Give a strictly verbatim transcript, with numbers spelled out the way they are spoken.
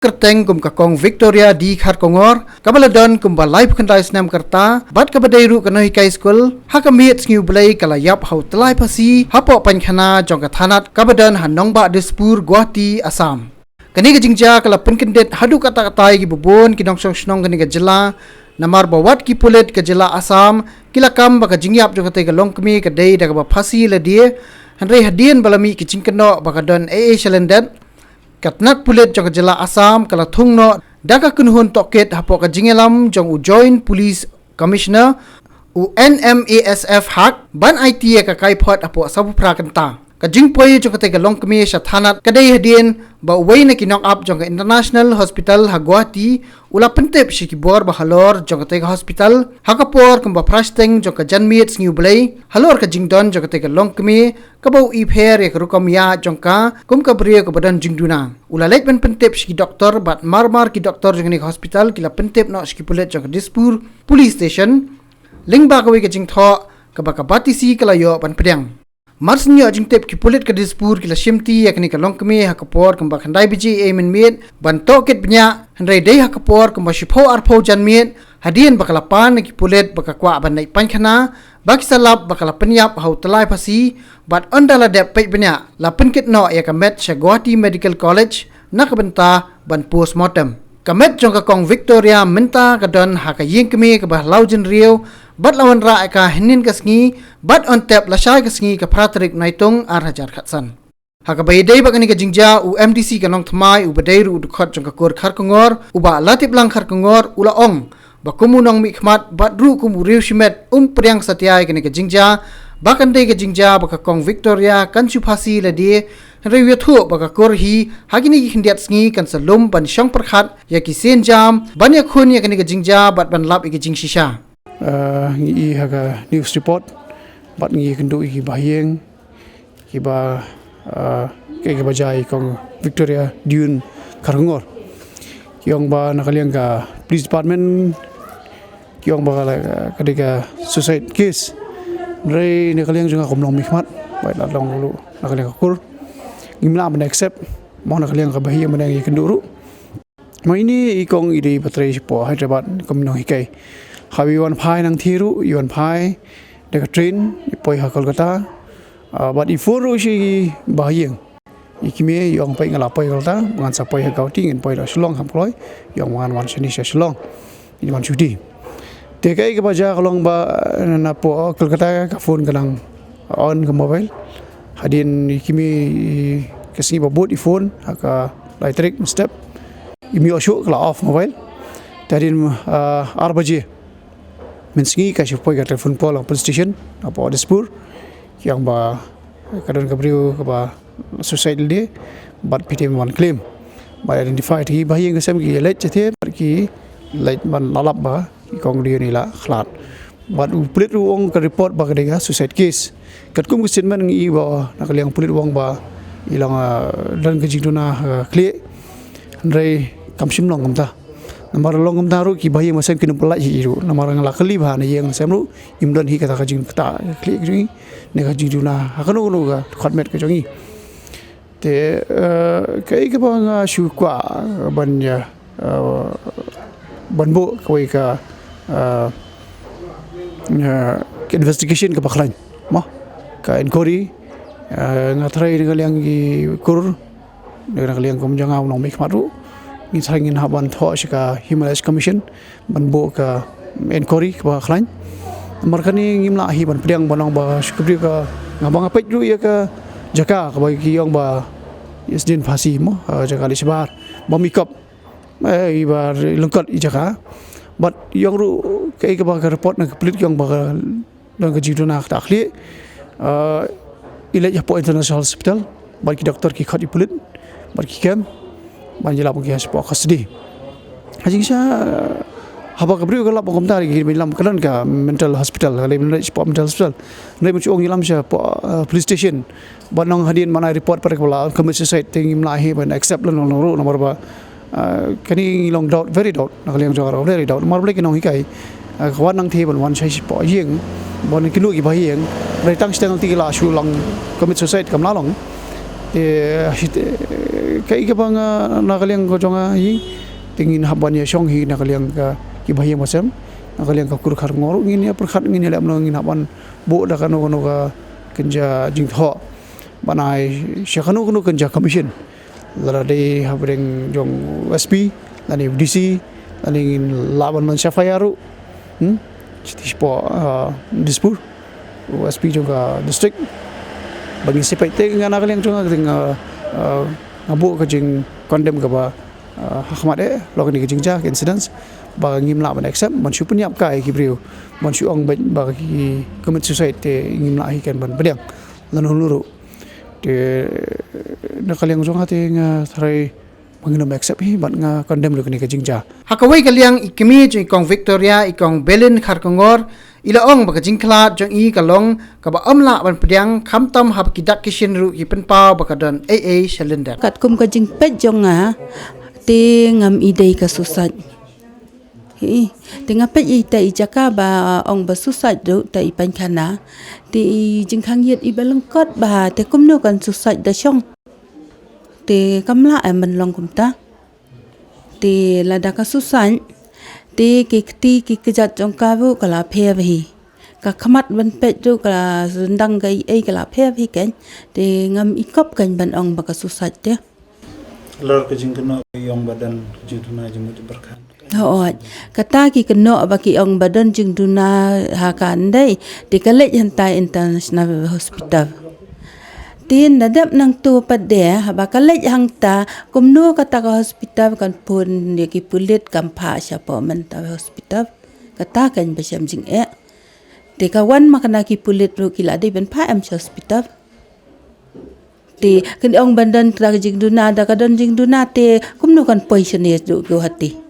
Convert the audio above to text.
kyrteng kum ka Kong Victoria D Kharkongor, kaba la don kumba laiphew khyndai snem ka rta, bad kaba dei ruh ka nonghikai skul ha ka miet sngi U Blei, ka la ïap ha u tyllai phasi hapoh painkhana jong ka thanat kaba don ha Nongbah Dispur, Guwahati, Assam. Kane ka jingjia ka la pynkyndit haduh katta katta ïa kiba bun ki nongshong shnong kane ka jylla, namar ba wat ki pulit ka jylla Assam ki la kam ba ka jingïap jong katei ka longkmie ka dei da kaba phasi lade, hynrei hadien ba la mih ki jingkynnoh ba ka don ei ei shalyndet, ka tnat pulit jong ka jylla Assam ka la thung noh da ka kynhun tohkit hapoh ka jingïalam jong u Joint Police Commissioner, u N M A S F Haq, ban aiti ïa ka kaiphod hapoh sawphew phra kynta. Ka jingpoi jong katei ka longkmie sha thanat ka dei hadien ba uwei na ki nongap jong ka International Hospital ha Guwahati u la pyntip sha ki bor ba halor jong katei ka hospital ha ka por kumba phra shiteng jong ka janmiet sngi U Blei, halor ka jingdon jong katei ka longkmie kaba u ipher ïa ka rukom ïa jong ka kum ka briew kaba don jingduna. U la leit ban pyntip sha ki doktor, bad mar mar ki doktor jong kane ka hospital ki la pyntip noh sha ki pulit jong ka Dispur Police Station lyngba kawei ka jingthoh kaba ka B T C ka la ïoh ban pdiang. Marsien ïoh jingtip, ki pulit ka Dispur ki la shimti ïa kane ka longkmie ha ka por kumba khyndai baje mynmiet ban tohkit bniah, hynrei dei ha ka por kumba shiphew arphew janmiet, hadien ba ka la pan na ki pulit ba ka kwah ban leit painkhana, ba ki sa lap ba ka la pynïap ha u tyllai phasi, bad ynda la dep peit bniah la pynkit noh ïa ka met sha Guwahati Medical College na ka bynta ban postmortem. Ka met jong ka Kong Victoria mynta ka don ha ka ïing kmie kaba ha Lawjynriew, bad la wanrah ïa ka hynnin ka sngi, bad yn tep lashai ka sngi ka phra tarik Naitung ar hajar khatsan. Ha kaba ïadei bad kane ka jingjia, u M D C ka Nongthymmai uba dei ruh u dkhot jong ka kur Kharkongor, u Bah Latiplang Kharkongor, u la ong ba kum u nongmihkhmat bad ruh kum u riewshimet um pdiang satia ïa kane ka jingjia ba kan dei ka jingjia ba ka Kong Victoria kan shu phasi lade, hynrei u ïathuh ba ka kur hi ha kine ki khyndiat sngi kan sa lum ban shong pyrkhat ïa ki sienjam ban ïakhun ïa kane ka jingjia bad ban lap ïa ki jingshisha. Ah, ngi i ha ka news report bad ngi ïakynduh ïa ki bahaïing kiba, ah, ki, kiba jia ïa i Kong Victoria Diun Kharkongor. Ki ong ba na ka liang ka police department ki ong ba ka la, ka dei ka suicide case. Hynrei na ka liang jong nga kum u nongmihkhmat, ba la long ruh na ka liang ka kur, ngim lah ban accept. Mo, na ka liang ka bahaïing mynne ngi ïakynduh ruh. Ma ine i kong i dei ba trei shapoh Hyderabad kum i nonghikai. Haba i wan phai nangtei ruh, i wan phai da ka train, i poi ha Kolkata. Ah, bad i phone ruh sha i bahaïing. I kmie i ong, peit, nga la poi Kolkata, ngan sa poi ha Guwahati, ngin poi da Shillong, kham kloi. I ong ngan wan shane sha Shillong, ngin wan shuti. Te kaei kaba jia ka long ba, eh, napoh Kolkata ka phone ka nang on ka mobile. Hadien i kmie, i, ka sngi ba bud i phone ha ka lai tarik mynstep. I mih shuh, ka la off mobile. Te hadien, ah, ar baje mynsngi ka shu poi ka telephone pole ha police station hapoh Dispur. Ki ong ba ka don ka briew kaba suicide lade, bad phi te wan claim. Bad identify te ki bahaïing ka sem ki leit shatei, bad ki leit ban lap ba i Kong Dion i la khlad. Bad u pulit ruh u ong ka report ba ka dei ka suicide case. Katkum ka statement ngi i ba na ka liang pulit u ong ba i long, ah, don ka jingduna, ah, khlieh. Hynrei kam shym long kumta. Namar long kumta ruh ki bahaïing ba sem kin ym pyllait hi ruh. Namar nga la kylli bha na ïing sem ruh, im don hi kata ka jingkata khlieh ka jong i ne ka jingduna ha kano kano ka dkhot met ka jong i. Te, eh, kaei kaba nga shu kwah ban ïa, eh, ban buh kawei ka, eh, eh, ka investigation kaba khlaiñ, mo, ka inquiry, eh, nga tharai na ka liang ki kur, na ka liang kum jong nga u nongmihkhmat ruh, ngi tharai ngin hap ban thoh sha ka Human Rights Commission ban buh ka inquiry kaba khlaiñ. Namar kane ngim lah hi ban pdiang ban ong ba shu ka briew ka, nga ba nga peit ruh ïa ka jaka kaba ki ong ba ïa sdien phasi, mo, ah, jaka leit shabar, bym i kop, eh, i ba lyngkot i jaka. Bad i ong ruh kaei kaba ka report na ka pulit ki ong ba ka don ka jingduna kata khlieh. Ah, i leit hapoh International Hospital bad ki doktor ki khot i pulit bad ki kem ban ïalap ki ha shapoh custody. Ha jingshisha, haba ka briew ka lap kumta, ki ïalam ka don ka mental hospital, ka leit ban leit shapoh mental hospital. Hynrei mynta u ong ïalam shapoh, ah, police station. Bad nong hadien man ai report pat kaba la commit suicide, te ngim lah hi ban accept lano lano ruh, namar ba, ah, kane ngi long doubt, very doubt, na ka liang jong nga ruh very doubt. Namar balei ki nonghikai, ah, ka wan nangtei ban wan shai shapoh ïing, ban kynduh ki bahaïing, hynrei tang shiteng lynti ki la shu long commit suicide, kam lah long. Te, hi te, kaei kaba nga na ka liang ka jong nga hi, te ngin hap ban ïa shong hi na ka liang ka ki bahaïing bahasem, na ka liang ka kur Kharkongor ruh ngin ïa pyrkhat, ngin ïa leh kumno ngin hap ban buh da kano kano ka kynja jingthoh ban ai sha kano kano kynja commission. Lada dei hapdeng jong SP lane DC, lane ngin lah ban man sha FIR ruh. Hmm? Sha, shapoh, ah, Dispur, u SP jong ka district. Ba ngin shu peit te nga na ka liang jong nga, te nga, ah, nga buh ka jingcondemn kaba, ah, ha khmat eh, lok ni ka jingjia, ka incidents ba ngim lah ban accept, ban shu pynïap kai ki briew, ban shu ong ba, ba ki commit suicide te ngim lah hi kan ban pdiang lano lano ruh. Te na ka liang jong nga te nga tharai ba ngin ym accept hi, bad nga condemn ruh kane ka jingjia. Ha kawei ka liang, i kmie jong i Kong Victoria, i Kong Belin Kharkongor, i la ong ba ka jingkhlad jong i ka long kaba ym lah ban pdiang, khamtam haba ki dak ki shin ruh ki pynpaw ba ka don ei ei sha lyndet. Katkum ka jingpeit jong nga, te ngam i dei ka suicide. Hi, te nga peit ïa ita i jaka ba ong ba suicide ruh, ita i painkhana. Te i jingkhang ïit iba lyngkot bha, te kumno kan suicide da shong. Te kam lah em ban long kumta. Te lada ka suicide, te ki kti ki kjat jong ka ruh ka la pher hi. Ka khmat ban peit ruh ka la sdang ka ei ei ka la pher hi kan. Te ngam i kop kan ban ong ba ka suicide te. Lor ka jingkynnoh ka ong ba don jingduna jingmut jingpyrkhat. Hooid. Kata ki kynnoh ba ki ong ba don jingduna ha kane, te ka leit hangta International Hospital. Te ynda dep nangta pat de, haba ka leit hangta, kumno kata ka hospital kan phone ïa ki pulit kan phah shapoh mynta hospital. Kata kan ba shem jingeh. Te ka wan ma kane ki pulit ruh ki la dei ban phah em sha hospital. Te kin ong ban don ka jingduna, da ka don jingduna te kumno kan poi shane ruh Guwahati.